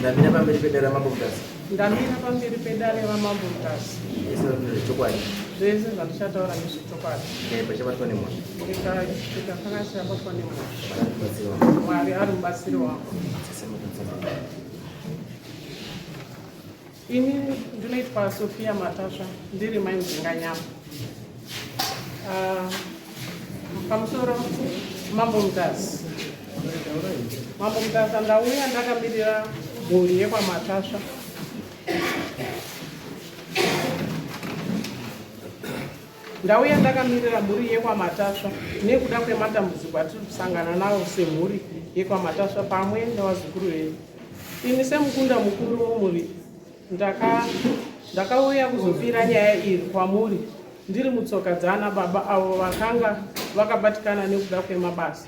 Ndamira pamberi pedare raMambo Mutasa. Ndamira pamberi pedare raMambo Mutasa. Zvese zvechokwadi. Zvese zvandichataura ndezvechokwadi. Pachabatwa nemhosva. Ndikakanganisa batwa nemhosva. Mwari ari mubatsiri wangu. Ini ndinoitwa Sofia Matasva, ndiri mai Mzinganyama. Ah, pamusoro Mambo Mutasa. Mambo Mutasa, ndauya ndakamirira mhuri yekwaMatasva. Ndauya ndakamirira mhuri yekwaMatasva nekuda kwematambudziko atiri kusangana nawo semhuri yekwaMatasva pamwe nevazukuru vedu. Ini semukunda mukuru wemhuri ndakauya kuzopira nyaya iyi kwamuri ndiri mutsoka dzaana baba avo vakanga vakabatikana nekuda kwemabasa.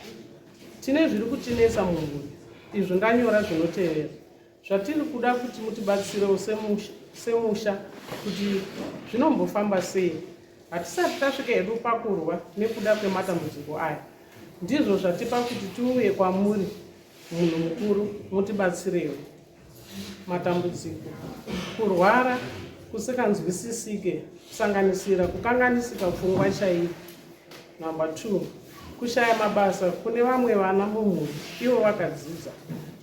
Tine zviri kutinetsa mumhuri izvo ndanyora zvinotevera. Zvatiri kuda kuti mutibatsirewo semusha kuti zvinombofamba sei. Hatisati tasvika hedu pakurwa nekuda kwematambudziko aya. Ndizvo zvatipa kuti tiuye kwamuri munhu mukuru mutibatsirewo. Matambudziko, kurwara kusikanzwisisike kusanganisira kukanganisika pfungwa chaiyo. Number 2 kushaya mabasa kune vamwe vana mumhuri ivo vakadzidza.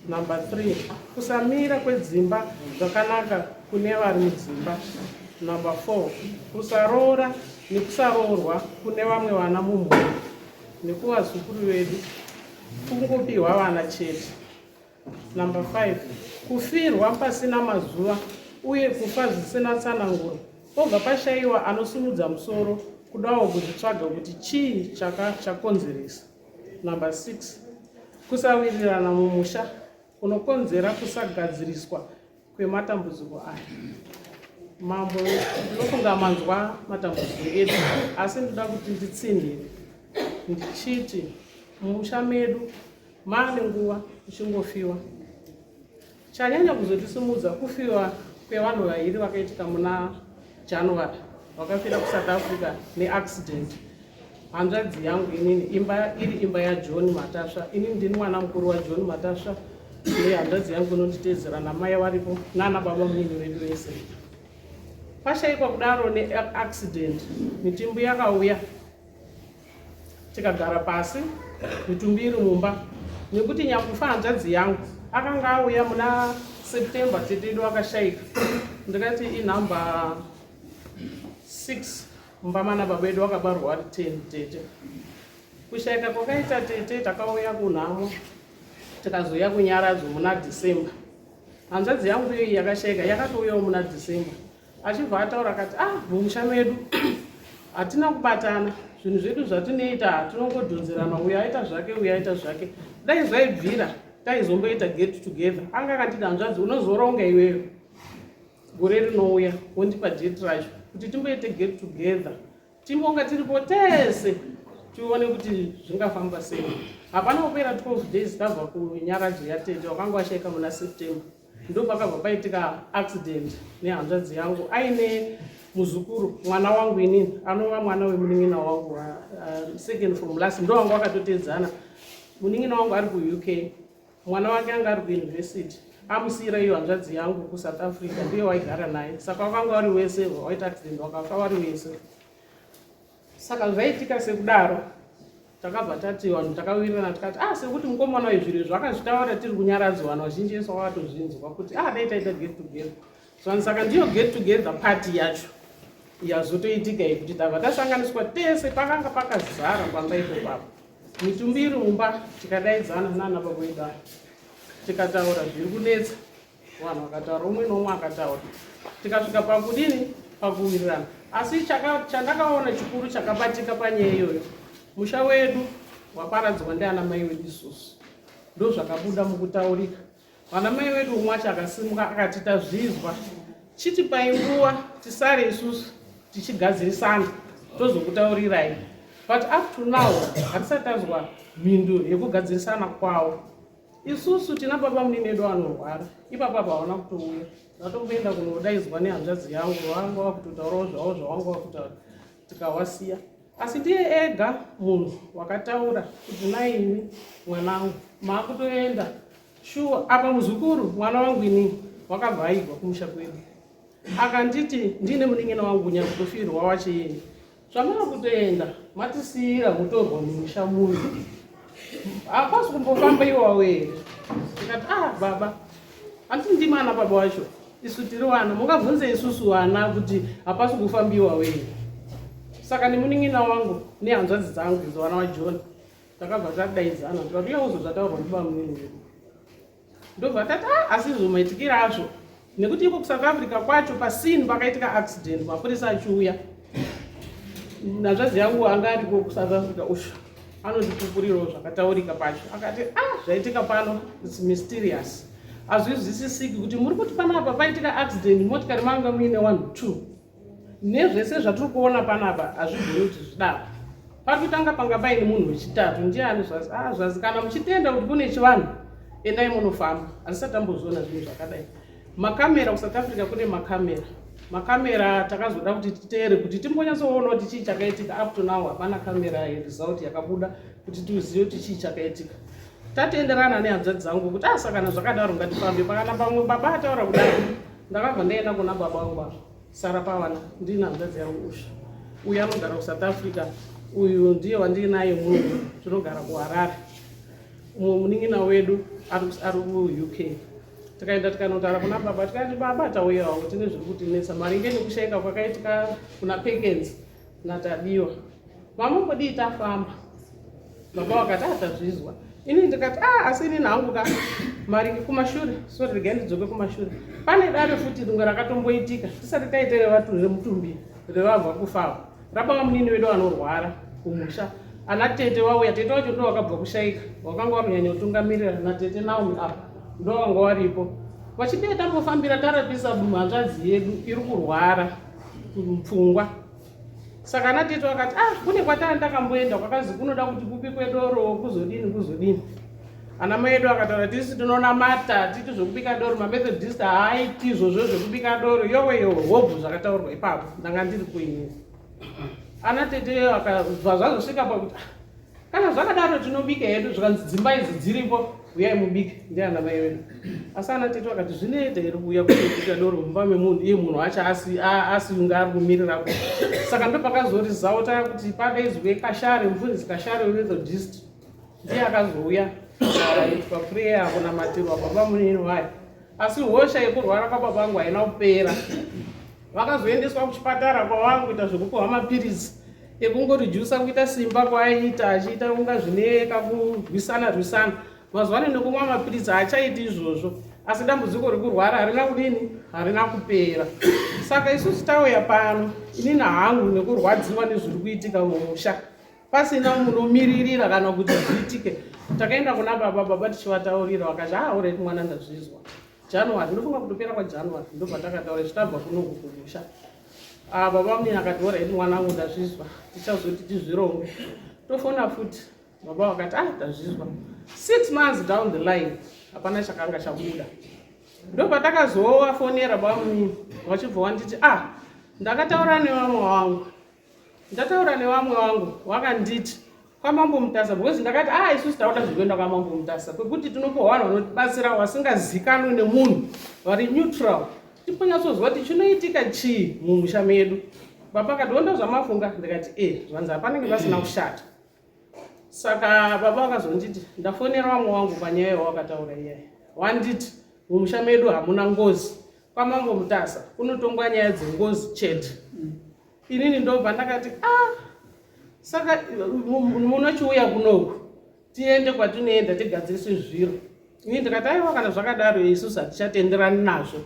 Number 3 kusamira kwedzimba zvakanaka kune vari mudzimba. Number 4 kusaroora nekusaroorwa kune vamwe vana mumhuri nekuvazukuru vedu kungopihwa vana chete. Number 5 kufirwa pasina mazuva uye kufa zvisina tsananguro pobva pashaiwa anosimudza musoro kudawo kuzvitsvaga kuti chii chakonzeresa. Number 6 kusawirirana mumusha kunokonzera kusagadziriswa kwematambudziko aya. Mambo, ndinofunga manzwa matambudziko edu, asi ndoda kuti nditsinhire ndichiti mumusha medu Maane nguva kuchingofiwa. Chanyanya kuzotisimudza kufiwa kwevanhu vairi vakaitika muna January vakafira kuSouth Africa neaccident. Hanzvadzi yangu inini imba iri imba yaJohn Matasva. Inini ndini mwana mukuru waJohn Matasva nehanzvadzi yangu inonditeedzera namai varipo nana baba munini vedu vese. Pashaikwa kudaro neaccident mitimbu yakauya tikagara pasi mitumbi iri mumba nekuti nyakufa hanzvadzi yangu akanga auya muna September tete edu akashaika ndikati inhamba 6 mumba mana baba edu akabarwa ari 10 tete kushaika kwakaita tete takauya kunhamo tikazouya kunyaradzo muna December hanzvadzi yangu iyoyi yakashaika yakatouyawo muna December Achibva ataura akati ah mumusha medu hatina kubatana zvinhu zvedu zvatinoita tinongodhonzerana uyo aita zvake uyo aita zvake dai zvaibvira taizomboita get together anga akandida hanzvadzi unozoronga iweyo gore rinouya wondipa date racho kuti timboite get together timbonga tiripo tese tione kuti zvingafamba sei hapana kupera 12 days tabva kunyaradzo yatete wakanga washaika muna September Ndopakabva paitika accident nehanzvadzi yangu aine muzukuru mwana wangu inini anova mwana wemunin'ina wangu second from last ndo wanga wakatotedzana munin'ina wangu ari kuUK mwana wake anga ari kuuniversity amusiira iyo hanzvadzi yangu kuSouth Africa ndiye waigara naye saka wakanga wari wese waita accident wakafa wari wese Saka zvaitika sekudaro takabva tati vanhu takawirirana tikati ah sekuti mukomana uyu zviro izvi akazvitaura tiri kunyaradzwa vanhu vazhinji vese vakatozvinzwa kuti ah dai taita get together so saka ndiyo get together party yacho yazotoitika iyi kuti tabva tasanganiswa tese pakanga pakazara pamba ipo papo mitumbi iri mumba tikadaidzana nana baba vedu aya tikataura zviri kunetsa Vanhu vakataura, umwe neumwe akataura, tikasvika pakudini, pakuwirirana. Asi chandakaona chikuru chakabatika panyaya iyoyo, musha wedu waparadzwa ndiana mai wedu isusu. Ndozvakabuda mukutaurika. Vana mai wedu umwe wacho akasimuka akati tazvizwa, chitipai nguva tisare isusu tichigadzirisana tozokutaurirai. But up to now hatisati tazwa mhinduro yekugadzirisana kwavo. Isusu tina baba munini edu anorwara ipapa apa hawana kutouya vatomboenda kunodaidzwa nehanzvadzi yangu vanga vakutotaurawo zvavo zvavanga vakutaura tikawasiya asi ndiye ega munhu wakataura kuti naini mwanangu maakutoenda Shuwa apa muzukuru mwana wangu inini wakabva aigwa kumusha kwedu akanditi ndine munin'ina wangu nyakutofirwa wachiyeni zvamava kutoenda matisiyira mutorwa mumusha muno hapasi kumbofamba iwawo here ndikati ah baba handiti ndimi ana baba wacho isu tiri wana mungabvunze isusu wana kuti hapasi kufambiwawo here saka nemunin'ina wangu nehanzvadzi dzangu idzo vana vajohn takabva tadaidzana tikati uya uzozvataurwa ndibamunini wedu ndobva tati ah, asi izvo maitikira azvo nekuti iko kusouth africa kwacho pasini pakaitika accident mapurisa achiuya hanzvadzi yangu anga ariko kusouth africa usho anondipupurirawo zvakataurika pacho akati ah zvaitika pano its mysterious hazvizwisisiki kuti muri kuti panapa paitika accident motikari manga muine one two nezvese zvatiri kuona panapa hazvigoni kuti zvidaro pakutanga panga paine munhu wechitatu ndiani zvazi ah, zvazi kana muchitenda kuti kune chivanhu endai munofamba hazisati tambozviona zvinhu zvakadai makamera kusouth africa kune makamera makamera takazoda kuti titeere kuti timbonyatsoona kuti chii chakaitika up to now hapana kamera result yakabuda kuti tizive kuti chii chakaitika tatenderana nehanzvadzi dzangu kuti asakana ah, zvakadaro ngatifambe pakana pamwe baba ataura kudaro ndakabva ndaenda kuna baba vangu ava sara pavana ndine hanzvadzi yangu usha uyu anogara kusouth africa uyu ndiye wandiinaye muno tinogara kuharare umwe munin'ina wedu ari kuuk tikaenda tikanotaura kuna baba tikati baba tauyawo tine zviri kutinetsa maringe nekushaika kwakaitika kuna pekens natadiwa mamumbodii tafamba baba vakati atazvizwa ah, ini ndikati a ah, asi ini hangu ka maringe kumashure sorry regai ndidzoke kumashure pane dare futi rimwe rakatomboitika tisati taita remutumbi revabva kufawo rababa munini wedu anorwara kumusha ana tete wauya tete wacho ndo wakabva kushaika wakanga wakunyanya kutungamirira natete naomi apa ndo wanga waripo vachidee tambofambira tarapisa hanzvadzi yedu iri kurwara pfungwa saka ana tete vakati ah kune kwataa ndakamboenda kwakazi kunoda kuti kubikwe doro kuzodini kuzodini ana mai edu akataura tisi tinonamata titi zvekubika doro mamethodist haaiti izvozvo zvekubika doro yowe yowe hobvu zvakataurwa ipapo ndanga ndiri kuinini ana tete akabva zvazosvika pakuti ah, kana zvakadaro tinobika hedu zvikanzi dzimba idzi dziripo uyai mubike ndiana mai vedu asi ana tete vakati zvinoita here kuuya kuzobika doro mumba memunhu iye munhu wacho asiunga ari kumirirako saka ndopakazorizauta kuti padaidzwe kashare mufundisi kashare wemethodist ndiye akazouya aitwa prayer kunamatirwa baba munini wayo asi hosha yekurwara kwababa vangu haina kupera vakazoendeswa kuchipatara kwavangu kuita zvekupiwa mapiritsi ekungorijusa kuita simba kwaaiita achiita kunga zvine kakurwisana rwisana mazuva ano nekumwa mapiritsi haachaiti izvozvo asi dambudziko rekurwara harina kudini harina kupera saka isusu tauya pano inini hangu nekurwadziwa nezviri kuitika mumusha pasina munomiririra kana kuti zviitike takaenda kuna baba baba tichivataurira vakati ah alright mwana ndazvizwa january ndofunga kutopera kwajanuary ndobva takataura zvitabva kunoku kumusha ah, baba munini akati alright mwana wangu ndazvizwa tichazoti tizvironge tofona futi baba vakati ah tazvizwa six months down the line hapana chakanga chabuda ndopatakazovafonera baba munini vachibva wanditi ah ndakataura nevamwe wangu ndataura nevamwe vangu wakanditi kwamambo mutasa because ndakati ah isusu tauda zvekuenda kwamambo mutasa kwekuti tinopiwa vanhu vanotibatsira vasingazikanwi nemunhu vari neutral timbonyatsozwa kuti chinoitika chii mumusha medu baba akati onda zvamafunga ndikati e zvanzi hapanenge pasina kushata saka baba vakazonditi ndafonera vamwe wangu panyaya yawakataura iyaya wanditi mumusha medu hamuna ngozi kwamambo mutasa kunotongwa nyaya dzengozi chete inini ndobva ndakati ah saka munochiuya kunoku tiende kwatinoenda tigadzirise zviro ini ndikati aiwa kana zvakadaro isusu hatichatenderani nazvo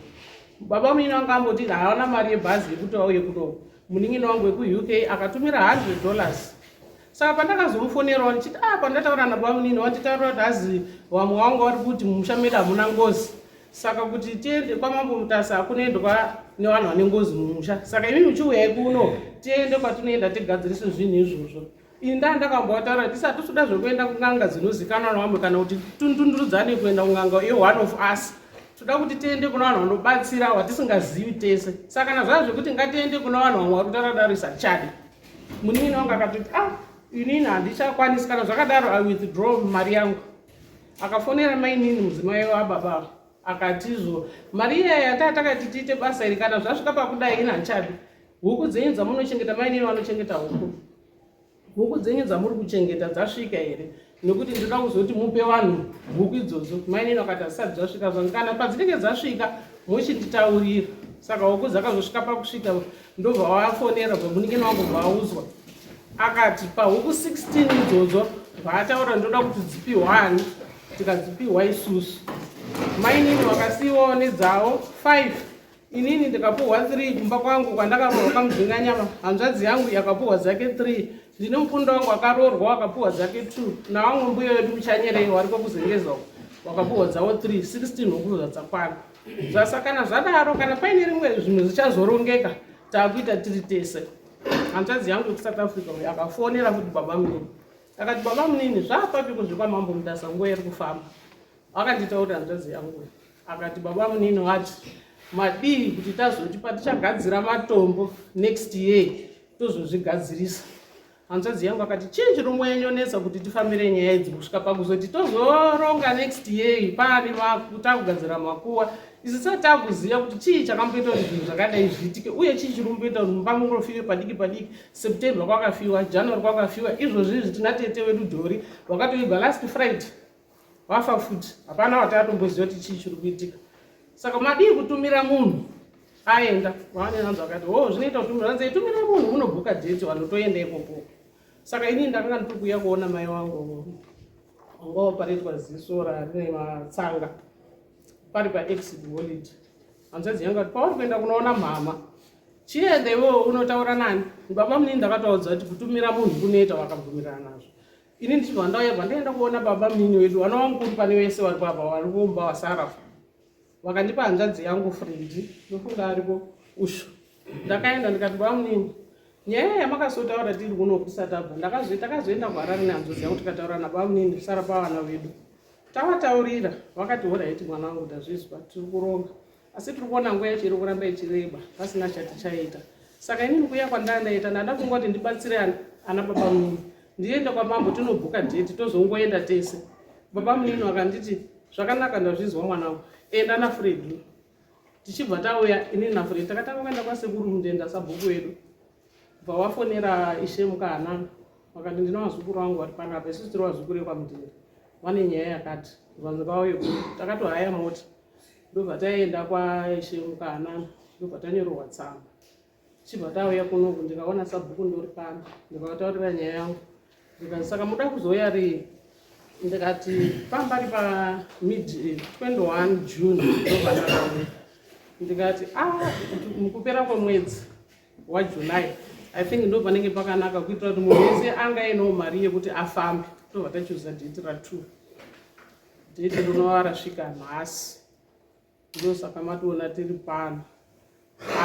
baba munini wangu amboti haana mari yebhazi yekuti vauye kunoku munin'ina wangu wekuuk akatumira 100 dollars saka pandakazomufonerawo ndichiti ah pandataura nababa munini wanditaurira kuti hazi vamwe wangu vari kuti mumusha medu hamuna ngozi saka kuti tiende kwamambo mutasa hakunoendwa nevanhu vane ngozi mumusha saka imi muchiuyai kuno tiende kwatinoenda tigadzirise zvinhu izvozvo ini ndaa ndakambotaura tisati toda zvekuenda kun'anga dzinozikanwa nevamwe kana kuti tundundurudzane kuenda kun'anga iyo one of us toda kuti tiende kuna vanhu vanobatsira watisingazivi tese saka kana zvaa zvekuti ngatiende kuna vanhu vamwe vari kutaura daro isatichadi munin'ina wangu akatoti ah inini handichakwanisi kana zvakadaro i withdraw mari yangu Akafonera mainini mudzimai wababa akatizvo mari iya yataa takati tiite basa iri kana zvasvika pakudai ini handichadi huku dzenyu dzamunochengeta mainini vanochengeta huku huku dzenyu dzamuri kuchengeta dzasvika here nekuti ndinoda kuzoti mupe vanhu huku idzodzo mainini vakati hazisati dzasvika zvangu kana padzinenge dzasvika mochinditaurira saka huku dzakazosvika pakusvika ndobva wafonera bvamunin'ina wangu bvaaudzwa akati pahuku 16 idzodzo vaataura ndoda kuti dzipiwa ani tikadzipiwa isusu mainini vakasiiwawo nedzavo 5 inini ndikapuhwa 3 kumba kwangu kwandakaroorwa kamudzinga hanzvadzi yangu yakapuhwa dzake 3 ndine mukunda wangu akaroorwa wakapuhwa dzake 2 navamwe mbuya wedu muchanyerei wariko kuzengeza uko wakapuhwa dzavo 3 16 huku zvadzakwana zvasa kana zvadaro kana paine rimwe zvimwe zvichazorongeka taakuita tiri tese hanzvadzi yangu yekuSouth Africa uyo akafonera futi baba munini akati baba munini zvaapapi kuzvikwa mambo mutasa nguva iri kufamba akanditaurira hanzvadzi yangu akati baba munini wati madii kuti tazoti patichagadzira matombo next year tozozvigadzirisa hanzvadzi yangu akati chii chinombonyanyonetsa kuti tifambire nyaya idzi kusvika pakuzoti tozoronga next year pane takugadzira makuwa isi tisati takuziva kuti chii chakamboita kuti zvinhu zvakadai zviitike uye chii chiri kumboita kuti mumba mungofiwe padiki padiki September kwakafiwa January kwakafiwa izvozvi izvi tina tete wedu dhori wakatoigwa last Friday wafa futi hapana watatomboziva kuti chii chiri kuitika saka madii kutumira munhu aenda vaanenanzo akati o oh, zvinoita kutumira anzi itumira munhu munobhuka date vanotoenda ikoko saka inini ndakanga ndiri kuuya kuona mai wangu wanga waparetwa ziso rarine matsanga pari paexit holiday hanzvadzi yangu ati pauri kuenda kunoona mhama chiende iwewo unotaura nani baba munini ndakataudza kuti kutumira munhu kunoita vakabvumirana nazvo ini ndichibva ndauya bva ndaenda kuona baba munini wedu vana vamukuru pane vese vari papa vari kumba vasara vakandipa hanzvadzi yangu Fredi ndofunga ariko usho ndakaenda ndikati baba munini nyaya yamakasotaura tiri kuno kusatabva takazoenda kuHarare nehanzvadzi yangu tikataura nababa munini kusara pavana vedu tavataurira vakati alright mwana wangu ndazvizwa tiri kuronga asi tiri kuona nguva yacho iri kuramba ichireba pasina chatichaita saka inini kuya kwandandaita ndanda kungoti ndibatsire ana baba munini ndiende kwamambo tinobhuka date tozongoenda tese baba munini vakanditi zvakanaka ndazvizwa mwana wangu enda naFredi tichibva tauya inini naFredi takatanga kuenda kwasekuru mundenda sabhuku wedu bva wafonera ishe mukahanana vakati ndina vazukuru vangu vari panapa isusu tiri vazukuru vekwamudhenda vane nyaya yakati vanzi vauye kuno takatohaya mota ndobva taenda kwaishe mukahanana ndobva tanyorerwa tsamba chibva tauya kunoku ndikaona sabhuku ndori pano ndikavataurira nyaya yangu ndikati saka muda kuzouya rii ndikati pambari pamid 21 June ndobva ndakauya ndikati a ah, mukupera kwemwedzi waJuly I think ndo panenge pakanaka kuitira kuti munhu wese anga ainawo mari yekuti afambe tobva tachuza date ra2 date rinova rasvika nhasi ndosaka mationa tiri pano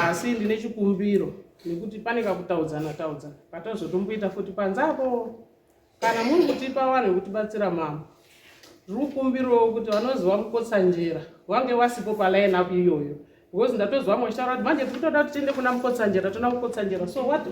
asi ndine chikumbiro nekuti pane kakutaudzana taudzana katazotomboita futi panze apo kana muri kutipa vanhu vekutibatsira mama ndiri kukumbirawo kuti vanoziva mukotsanjera vange vasipo paline up iyoyo because ndatozwa vamwe vachitaura kuti manje tiri kutoda kuti tiende kuna mukotsanjera tona mukotsanjera so what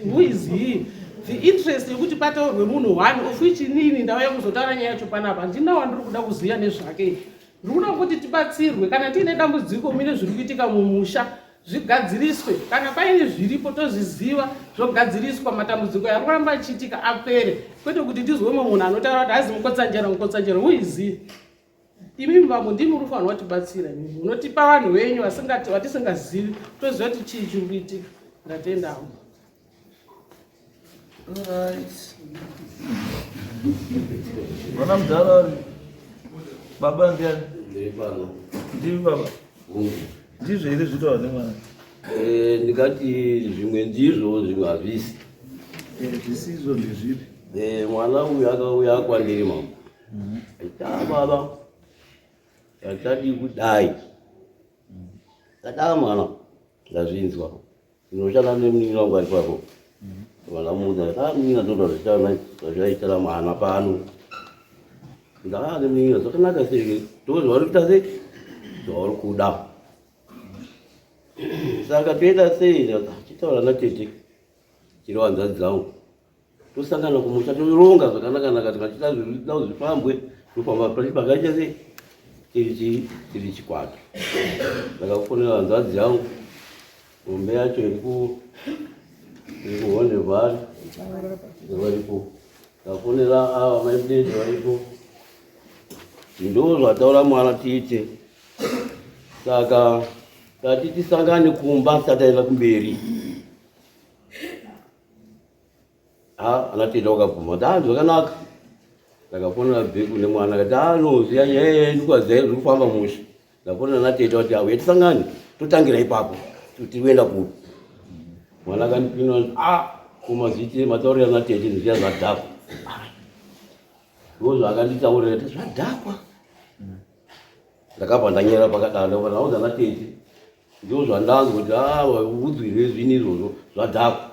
who is he the interest yekuti pataurwe munhu one of which inini ndauya kuzotaura nyaya yacho panapa handina wandiri kuda kuziva nezvake ndiri kuda kuti tibatsirwe kana tiine dambudziko mune zviri kuitika mumusha zvigadziriswe kana paine zviripo tozviziva zvogadziriswa matambudziko ari kuramba achiitika apere kwete kuti ndizwe umwe munhu anotaura kuti hazi mukotsanjera mukotsanjera who is he imimi vamwe ndimi muri kufanirwa kutibatsira imimi munotipa vanhu venyu vatisingazivi toziva kuti chii chiri kuitika ndatendawo Alright. Mwana mudhara baba ndiani? Ndiri pano. Ndimi baba. Hungu. Ndizvo here zvitaura nemwana? Eh, ndingati zvimwe ndizvo zvimwe hazvisi. Eh, zvisizvo ndezvipi? Eh, mwana uyu akauya kwandiri mama. Aita baba. Yatadi kudai. Ndadava mwana. Ndazvinzwa. Ndinoshanda nemunin'ina wangu ari pako. Vandamuudza ah munin'ina ndinoda zvaitira mwana pano. Ndakaa nemunin'ina zvakanaka sei ndoo zvauri kuita sei zvauri kuda. Saka toita sei chitaura natete chiri hanzvadzi dzangu tosangana kumusha toronga zvakanaka naka tikachita zvinoda zvifambwe Tofamba pakaita sei tiri tiri chikwata. Ndakafonera hanzvadzi yangu hombe yacho iri ku iri kuHonde Valley varipo. Ndafonera ava mai Mudede varipo. Ndo zvataura mwana tiite. Saka tati tisangane kumba tisati taenda kumberi. Ha, anatenda wakabvuma kuti ah zvakanaka. Ndakafonera bheku nemwana akati ah no ziya nyaya ndikwaziya zviri kufamba mushe. Ndafonera natete vati auya tisangane totangira ipapo tiri kuenda kupi. Mwana akandipindura ah kumaziti mataurira natete zviya zvadhakwa. Ndozvo akanditaurira kuti zvadhakwa. Ndakabva ndanyera pakadaro ndobva ndaudza natete ndizvo zvandanzwa kuti ah udzwire zvinhu izvozvo zvadhakwa.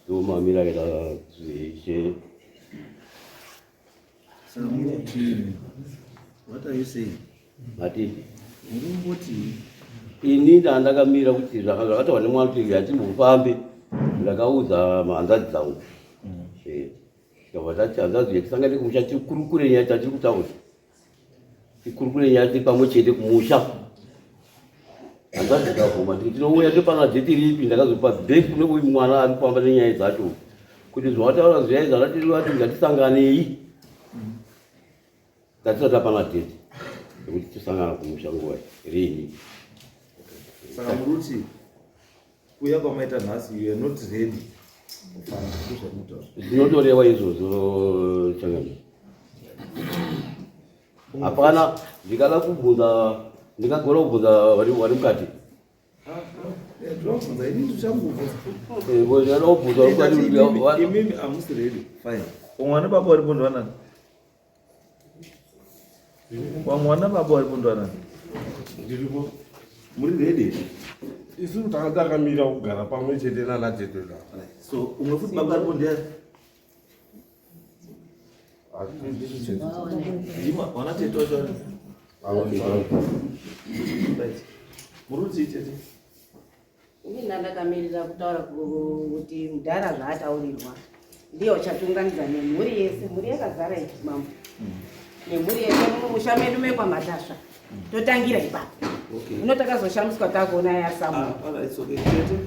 Ndomamira akaita zveshe. Saka muti what are you saying? Mati Murumboti ini ndandakamira kuti zvakataurwa nemwana kuti hatimbofambe ndakaudza hanzvadzi dzangu. Eh, tikabva tati hanzvadzi tisangane kumusha tikurukure nyaya tatiri kutaura. Tikurukure nyaya tiri pamwe chete kumusha. Hanzvadzi dzikabvuma titi tinouya topana dheti ripi ndakazopa bheki kune uyu mwana ari kufamba nenyaya dzacho kuti zvawataura zviya izvi zvakati vati ngatisanganei tatisati tapana dheti yekuti tosangana kumusha nguva rini. Saka muruti kuuya kwamaita nhasi you are not ready kufamba ndozvamutaura. Zvinotorewa izvozvo changamire. Hapana ndikada kubvunza ndingagona kubvunza vari vari mukati. Ndinobvunza ini ndichangobvunza. Eh, ndikada kubvunza vari mukati Imimi hamusi ready fine. Umwe baba varipo ndivanani? Vamwe vana baba varipo ndivanani? Ndiripo. Muri ready? Isu tanga takamira kugara pamwe chete nana tete. So umwe futi baba aripo ndiani? Ndima vana tete vacho vari. Right. Muri kuti tete? Ini ndandakamirira kutaura kuti mudhara zvaataurirwa ndiye uchatiunganidza nemhuri yese mhuri yakazara iyi mambo nemhuri yese mumusha medu mekwaMatasva totangira ipapo Okay. ino takazoshamiswa takuona yasamu Ah, all right, it's okay. Tete,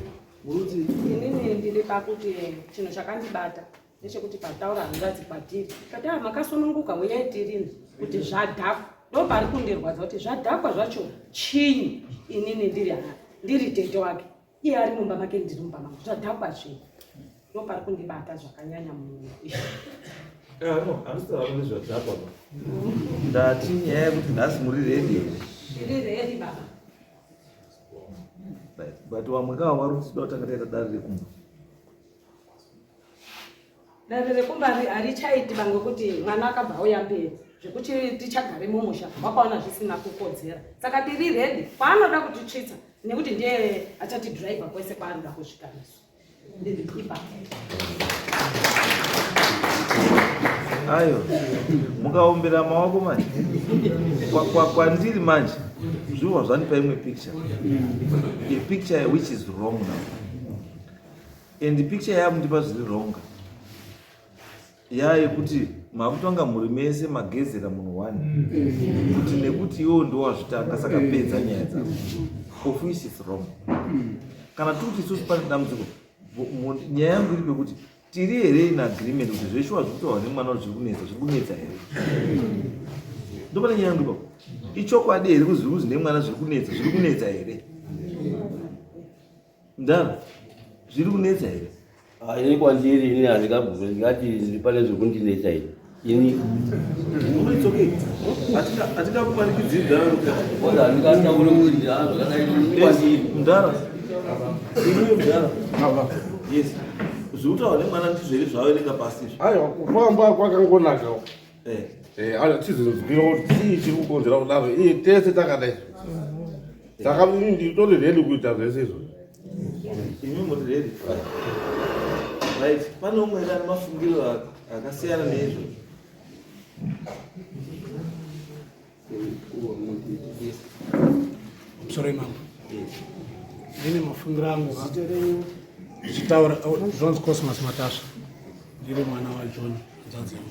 muri kuti Inini ndiri pakuti chinhu chakandibata ndechekuti pataura hanzvadzi kwatiri kati ah makasununguka uyai tirini kuti zvadhakwa ndo pari kundirwadza kuti zvadhakwa zvacho chinyi inini ndiri ha ndiri tete wake iye ari mumba make ndiri mumba mangu zvadhakwa zvii ndo pari kundibata zvakanyanya muishu Ah, no, handisi kutaura nezvadhakwa ba. Ndati nyaya yekuti nhasi muri ready here? Ndiri ready baba. Right. But vamwe kava vari kuti toda kutanga taita dare rekumba. Dare rekumba harichaiti ba ngekuti mwana akabva auya mberi zvekuti tichagare mumusha wakaona zvisina kukodzera saka tiri ready kwaanoda kutitsvitsa nekuti ndiye achatidhiraivha kwese kwaanoda kusvika nesu ndiri ipapo. Ayo, mukaombera maoko manje kwandiri manje zviwa zvandipa imwe picture, a picture which is wrong now, and picture yamundipa zviri wrong ya yekuti makutonga mhuri mese magezera munhu one kuti nekuti iwewo ndowazvitanga saka pedza nyaya dzako, of which is wrong. Kana tiri kuti isusu pane dambudziko, nyaya yangu iri pekuti tiri here in agreement kuti zveshuwa zviri kutaurwa nemwana kuti zviri kunetsa zviri kunetsa here? Ndopane nyaya yangu ipapo. Ichokwadi here kuti zviri kuzi nemwana zviri kunetsa zviri kunetsa here? Ndara, zviri kunetsa here? Ah, ini kwandiri ini handingabvumi ndingati pane zviri kundinetsa ini ini It's okay. Hatingakumanikidziri mudhara Luka. Kwanza handingataure kuti ah, zvakadai ini kwandiri. Mudhara. Imwe mudhara. Yes. Zviri kutaurwa nemwana ndizvo here zvaaverenga pasi izvi? Aiwa, kufamba kwakangonaka. Eh. Eh, aiwa tizonzwira kuti chii chiri kukonzera kudaro iye tese takadai. Saka ini nditori ready kuita zvese izvozvo. Imi muri ready? Right. Pane umwe here ane mafungiro akasiyana neizvo? Musoro mambo, ndine mafungiro angu ndichitaura oh, Jones Cosmas Matasva, ndiri mwana waJohn hanzvadzi yangu.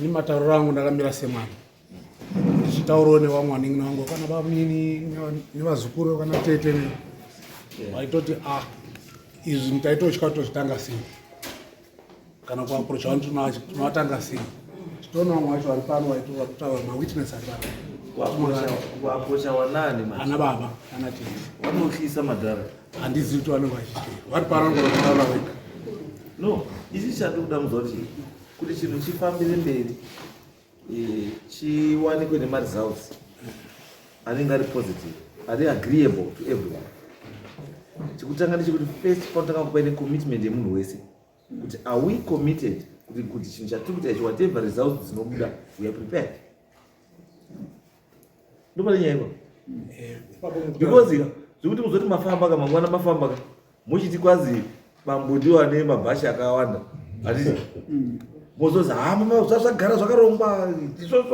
Ini matauriro angu ndakamira semwana ndichitaurawo nevamwe vanin'ina vangu kana bamunini nevazukuru kana tete ne vaitoti a ah, izvi taitotya kutozvitanga sei kana kuaprocha vanhu tinovatanga sei titoona vamwe vacho vari pano vaitokutaura mawitness ari pano kuaprocha wanani ana baba ana tete vanotyisa madhara handizivi kuti vanenge vachityei vari pano vanogona kutaura vega no ichi chandikuda muziva kuti kuti chinhu chifambire mberi eh, chiwanikwe nemaresults anenge ari positive ari agreeable to everyone chekutanga ndechekuti first panotanga kupaine commitment yemunhu wese kuti are we committed kuti kuti chinhu chatiri kuita ichi whatever results dzinobuda we are prepared ndopane nyaya ipa eh, because zvekuti muzoti mafamba ka mangwana mafamba ka muchiti kwazi bambo ndiwo ane mabhashi akawanda hatiti mozozi ha mama zvazvagara zvakarongwa so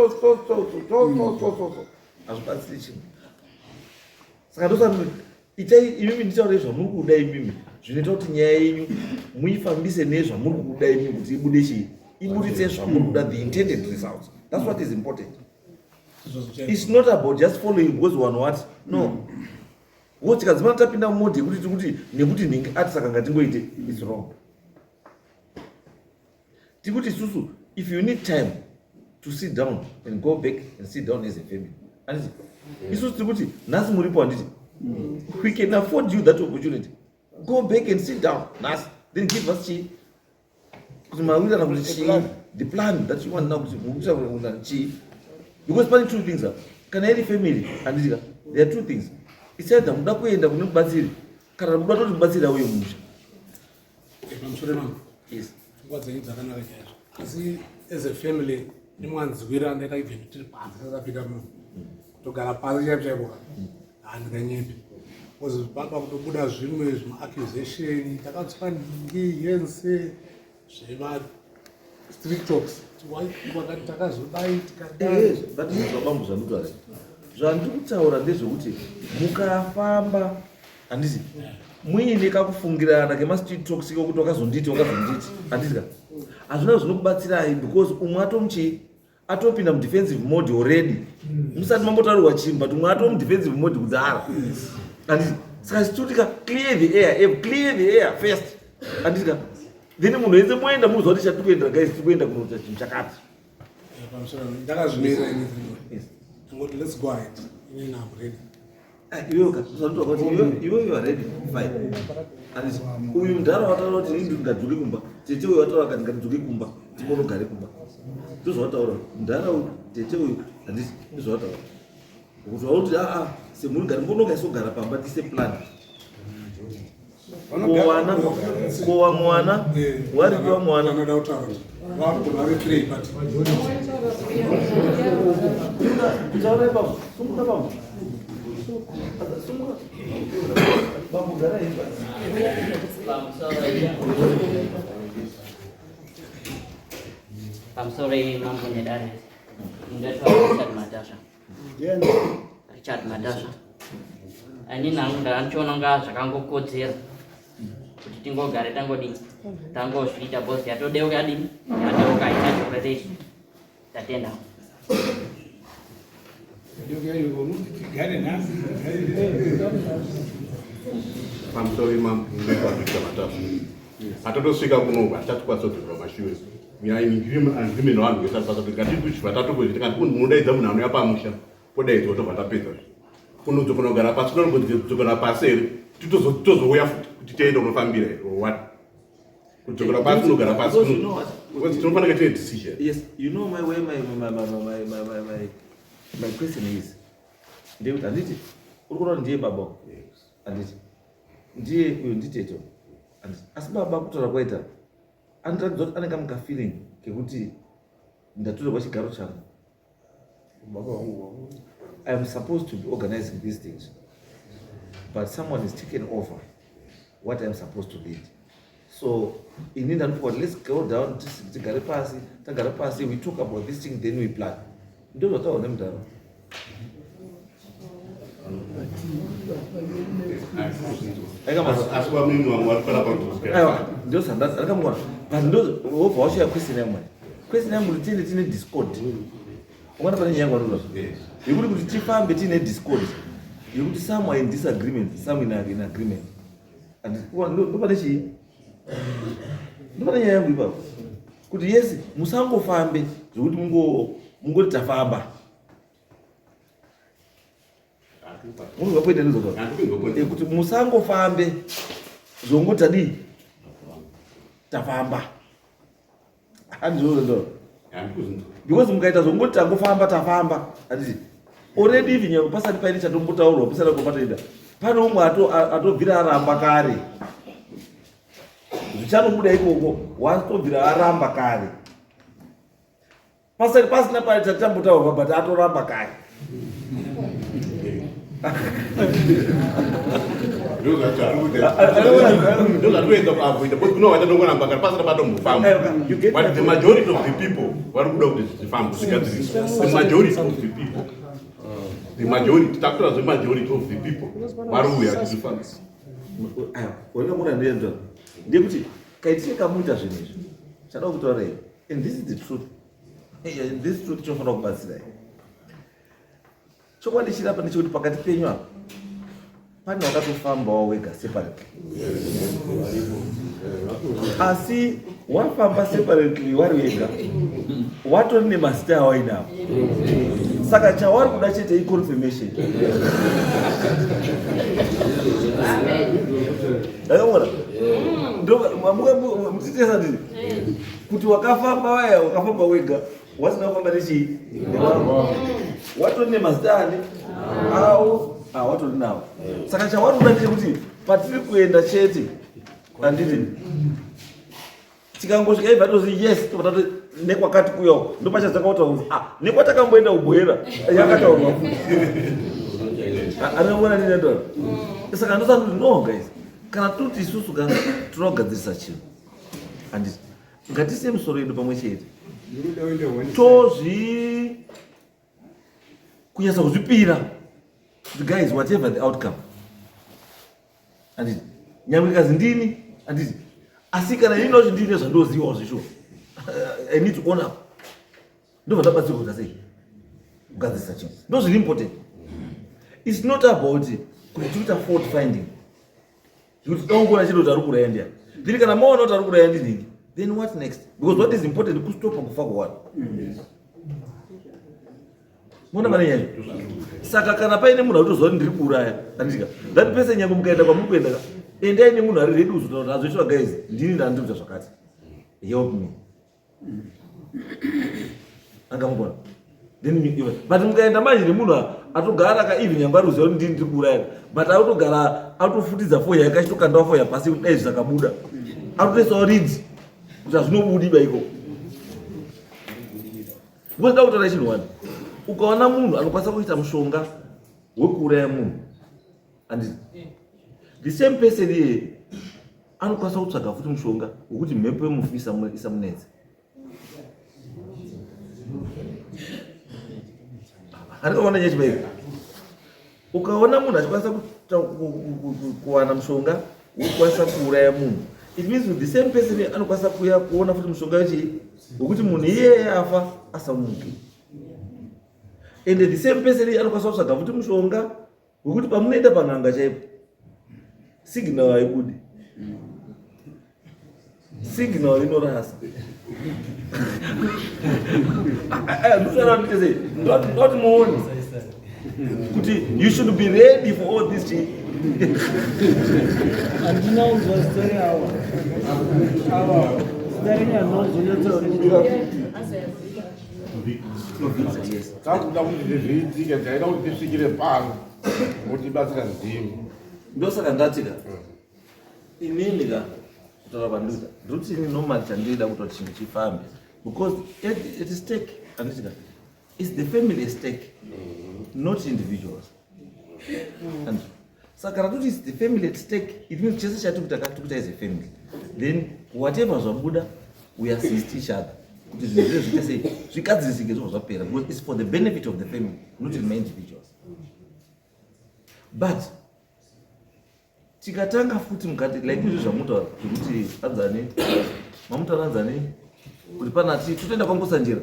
hazvibatsiri chinhu saka ndosa itai imimi nditaure zvamuri kuda imimi zvinoita kuti nyaya yenyu muifambise nezvamuri kuda imimi kuti ibude chii iburitse zvamuri kuda the intended results that's what is important it's not about just following because one what no mm. Wo tikadzimana tapinda mumodhi yekuti tikuti nekuti nhingi ati saka ngatingoite it's wrong. Tikuti isusu if you need time to sit down and go back and sit down as a family. Handiti? Isusu tikuti nhasi muripo handiti? We can afford you that opportunity. Go back and sit down nhasi then give us chii kuti mawirirana kuti chii the plan that you want now kuti mukuita kuenda chii because pane two things apa kana iri family handitika there are two things it's either muda kuenda kune mubatsiri kana muda toti mubatsiri auye mumusha pamusoro mangu yes pfungwa dzenyu dzakanaka chaizvo asi as a family nemwanzwira andaita even tiri panze sasapinda muno kutogara pasi chaipo chaipo handinganyepi because papa kutobuda zvimwe zvimaaccusation takatswa nhingi yense zvema street talks wakati takazodai tikadai eh, but zvabambo zvandikutaura zvandiri kutaura ndezvekuti mukafamba handiti muine kakufungirana kemastreet talks ikokuti wakazonditi wakazonditi handiti ka hazvina zvinokubatsirai because umwe atomuchii atopinda mudefensive mode already musati mambotaurwa chinhu but umwe ato mudefensive mode kudhara anditi saka chitotika clear the air eh, clear the air first anditika then munhu wese moenda mukuziva kuti chatiri kuendera guys tiri kuenda kunoita chinhu chakati ndakazvimirira ini ngoti let's go ahead ini I'm ready Ah, iwewe ka usanotaura kuti iwe you are ready fine anditi uyu mudhara wataura kuti ini ndingadzoke kumba tete uyu wataura akati ngatidzoke kumba timbonogare kumba ndozvawataura mudhara uyu tete uyu handiti ndozvawataura kuti wakuti aa semhuri ngati mbonoka isogara pamba tise plan kowana kowa mwana waripiwa mwana kutaura ipapo sumuka bambo sumuka bambo gara ipa pamusoro mambo nedare ndoitwa Richard Matasha Richard Matasha ini nangu ndandichiona kunga zvakangokodzera kuti tingogare tangodini tangozviita bcause yatodeuka yadini yadeuka ichadzokerechi tatenda pamusoro imambo ndoitwa Victor Matasha patatosvika kuno hatichatikwanisa kudzokera kumashure agreement vanhu vese pasati ngatichibva tatokuti tikati kunzi munodaidza munhu anouya pamusha podaidzwa tobva tapedza kunodzokona kugara pasi kunodzokera pasi here titozouya futi kuti tiende unofambira here or what kudzokera pasi kunogara pasi tinofanira tine decision yes you know my way my my my my my my my my question is ndekuti handiti uri kuona ndiye baba handiti ndiye uyo nditete handiti asi baba kutaura kwaita anoratidza kuti ane kamuka feeling kekuti ndatorerwa chigaro changu baba vangu I am supposed to be organizing these things but someone is taken over what I'm supposed to lead so ini ndanofunga kuti let's go down tigare pasi tagara pasi we talk about this thing then we plan ndo zvataura nemudhara ndosandaakamwana but wobva washuya question yamwari. Question yangu kuti tiende tine discord. Ukaona pane nyaya yangu anotaura. Yekuti kuti tifambe tiine discord. Yekuti some are in disagreement, some in, in agreement. And ndopane chii? Ndopane nyaya yangu ipapo. Kuti yes, musangofambe zvekuti mungo mungoti tafamba. Munozwa poita ndizvo kuti musangofambe zvongoti tadii? Tafamba. Handizvo because mukaita zvongoti tangofamba tafamba handiti already even nyangwe pasati paine chatombotaurwa pasati kwapatoenda pane umwe atobvira aramba kare zvichanobuda ikoko watobvira aramba kare pasati pasina pari chatambotaurwa but atoramba kare ndozvatoedza kuavoida because kune vachatongoramba kare pasina patombofamba but the majority of the people vari kuda kuti zvifambe zvigadziriswe the majority of the people the majority takutora zvemajority of the people vari kuuya kuti zvifambe ndekuti kaitire kamuita zvinhu izvi chada kutaura here and this is the truth and this truth chinofanira kubatsirai chokwadi chiri apa ndechekuti pakati penyu apa pane wakatofambawo wega separately asi wafamba separately wari wega watori nemazita awainawo saka chawari kuda chete iconfirmation ndakaona mutitesa ndii kuti wakafamba waya wakafamba wega wasina kufamba nechii newangu watori nemazita ani awo awatori nawo saka chawari kuda ndechekuti patiri kuenda chete handiti tikangosvika ibva tozi yes tobva nekwakati kuyawo ndopachadzakautaura kunzi ah nekwatakamboenda kuboera yakataurwa futi anoona nini ndora saka ndosati no guys kana toti isusu kana tinogadzirisa chinhu handiti ngatisiye misoro yedu pamwe chete tozvi kunyatsa kuzvipira kuti guys whatever the outcome handiti nyangwe ikazi ndini handiti asi kana ini ndoti ndine zvandozivawo zvishuwa i need to own up ndobva ndabatsirwa kuita sei kugadzirisa chinhu ndozviri important its not about kuti tikuita fault finding zvekuti taungoona chete kuti ari kuuraya ndiyani then kana maona kuti ari kuuraya ndinhingi then what next because what is important kustopa kufa kwevanhu mona pane nyaya saka kana paine munhu akutoziva kuti ndiri kuuraya anditika that person nyange mukaenda kwamuri kuenda ka endai nemunhu ari ready kuzotaura kuti azoitwa guys ndini ndandiri kuita zvakati help me angamugona then but mukaenda manje nemunhu atogara ka even nyangwe ari kuziva kuti ndini ndiri kuuraya but atogara atofutidza foya yake achitokandawo foya pasi kuti dai zvisakabuda atotoisawo ridzi kuti hazvinobudi baiko because da kutaura chinhu wani ukaona munhu anokwanisa kuita mushonga wekuuraya munhu and the same person iyeye anokwanisa kutsvaga futi mushonga wekuti mhepo yemufi isamunetse andikaona nyaya chibairo ukaona munhu achikwanisa kuwana mushonga wekukwanisa kuuraya munhu it means with the same person anokwanisa kuya kuona futi mushonga wechii wekuti munhu iyeye afa asamuke and the same person anokwanisa kutsvaga futi mushonga wekuti pamunoenda pan'anga chaipo signal haibudi signal inorasa ndoti muone kuti you should be ready for all this chi handina kunzwa zita reawa awa zita renyu handinazonyatsaurira Takuda kuti zviitike taida kuti tisvikire pano motibatsira ndimi. Ndosaka ndati ka inini ka kutaura kwandikuita ndikuti ini normally chandinoida kuti chinhu chifambe because at stake handiti ka is the family at stake not individuals. And saka kana toti is the family at stake it means chese chatikuita ka tikuita as a family then whatever zvabuda we assist each other kuti zvinhu zvese zviite sei zvigadzirisike zvobva zvapera because it's for the benefit of the family not in my individuals but tikatanga futi mukati like izvi zvamutaura zvekuti anzani mamutaura anzani Kuti pana ti totoenda kwaMukotsanjera.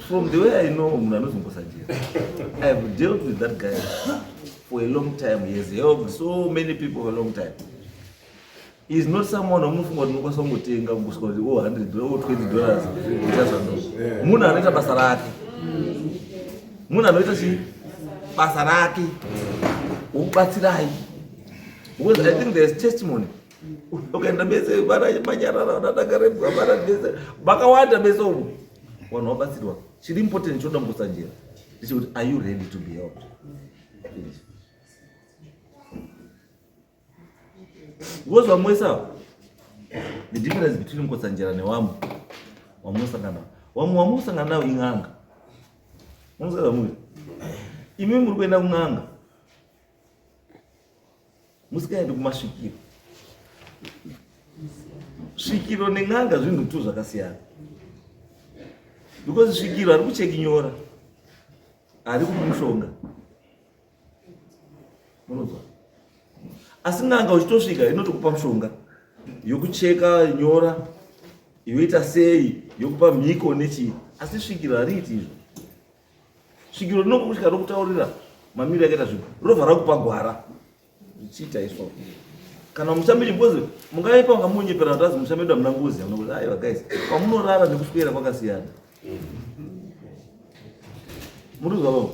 From the way I know munhu anonzi Mukotsanjera, I have dealt with that guy for a long time. He has helped so many people for a long time. He is not someone wamunofunga kuti unokwanisa kungotenga kusvika kuti o 100 o 20 dollars uchazvando. Munhu anoita basa rake. Munhu anoita chii? Basa rake. Wokubatsirai. Because I think there is testimony. Ukaenda mese vana manyarara vana dakarembwa vana mese vakawanda mese umu. Vanhu vabatsirwa. Chiri important choda Mukotsanjera ndechekuti are you ready to be helped? Finish. Because vamwe wese ava the difference between Mukotsanjera newamwe wamunosangana navo. Wamwe wamunosangana navo in'anga. Munosangana muri. Imi muri kuenda kun'anga. Musikaendi kumasvikiro. Svikiro nen'anga zvinhu tu zvakasiyana. Because svikiro hari kucheki nyora. Hari kupi mushonga. Munonzwa? Asi n'anga uchitosvika inotokupa mushonga yokucheka nyora yoita sei yokupa mhiko nechii. Asi svikiro hariiti izvo. Svikiro rinokusvika rokutaurira mamiriro akaita zvinhu robva rakupa gwara zvichiita izvo. Kana musha menyu because mungaipa unga munyepera kuti azi musha medu hamuna ngozi hamuna ngozi. Aiwa guys, kwamunorara nekuswera kwakasiyana. Murikuzwa baba?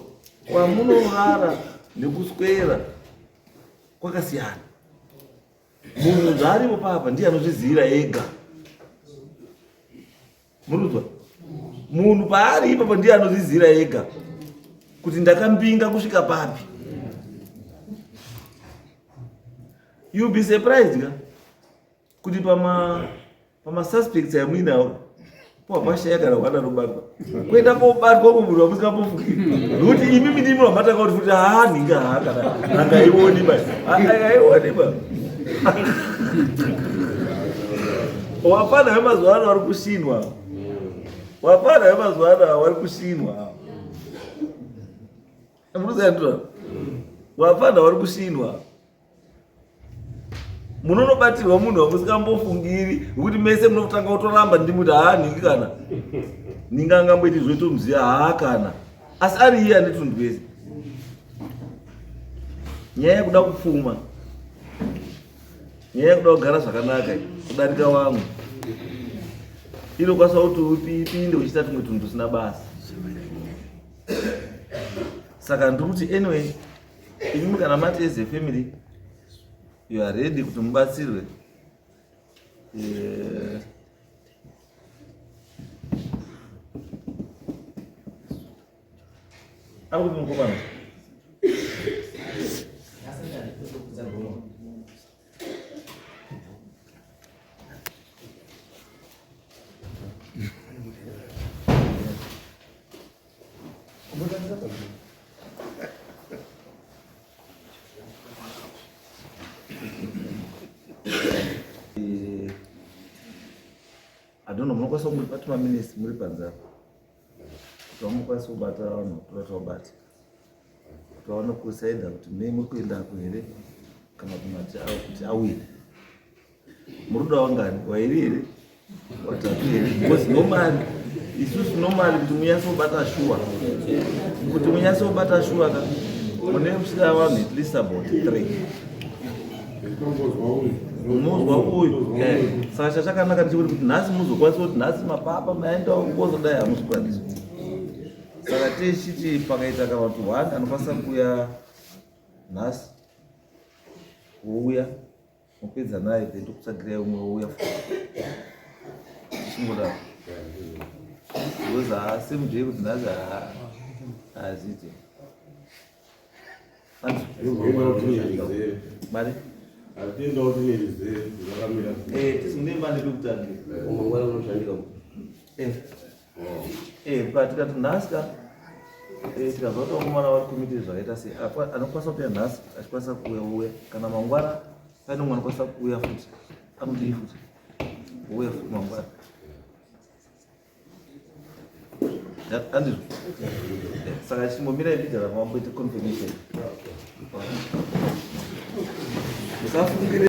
Kwamunorara nekuswera kwakasiyana. Munhu zvaaripo papa ndiye anozvizivira ega. Murikuzwa? Munhu paari ipapo ndiye anozvizivira ega kuti ndakambinga kusvika papi. You'll be surprised ka kuti pama suspects amuinawo pashaya kana hwana anobatwa kuenda kobatwa kumunhu wamusingambofungiri nokuti imimi ndimi wamatanga kuti futi haa nhinga haa kana angaioni ba angaioni ba wapana vemazuva ano vari kushinwa wapana vemazuva ano vari kushinwa munoziva wapana vari kushinwa munonobatirwa munhu wamusingambofungiri wekuti mese munotanga kutoramba ndimuti haa nhingi kana nhingi angamboiti zvoitomuziva haa kana asi ari iye ane tunhu twese. Nyaya yekuda kupfuma, nyaya yekuda kugara zvakanaka kudarika vamwe inokwanisa kuti upinde uchiita tumwe tunhu tusina basa. Saka ndiri kuti anyway imimi kana mati as a family you are ready kuti mubatsirwe, ari kupi mukomana? I don't know, munokwanisa kungoti maminutes muri panze apa kuti vamukwanisa kubata vanhu kutora tavabata kuti vaone kusaida kuti mei muri kuendako here kana kuti auye. Muri kuda wangani? Wairi here? Watatu here? Because normally isusu normally kuti munyatsobata shuwa, kuti munyatsobata shuwa ka mune musina vanhu at least about 3. Unozwa uyu. Saka chachakanaka ndechekuti kuti nhasi muzokwanisa kuti nhasi mapapa maenda kozodai hamuzokwanisa. Saka tichiti pakaita kana kuti 1 anokwanisa kuuya nhasi wouya mopedza naye then tokutsvagirai umwe wouya futi tichingodaro because haasi mujei kuti nhasi haazviite. Mari? Tisingemba nepekutangira. But tikati nhasi ka tikazwa kuti vakomana vari committed zvakaita sei, anokwanisa kuuya nhasi achikwanisa kuuya uya, kana mangwana paine umwe anokwanisa kuuya futi anodii futi ouya futi mangwana. Andizvo? Saka chimbomirai mbijana pamboite confirmation. Musafungire.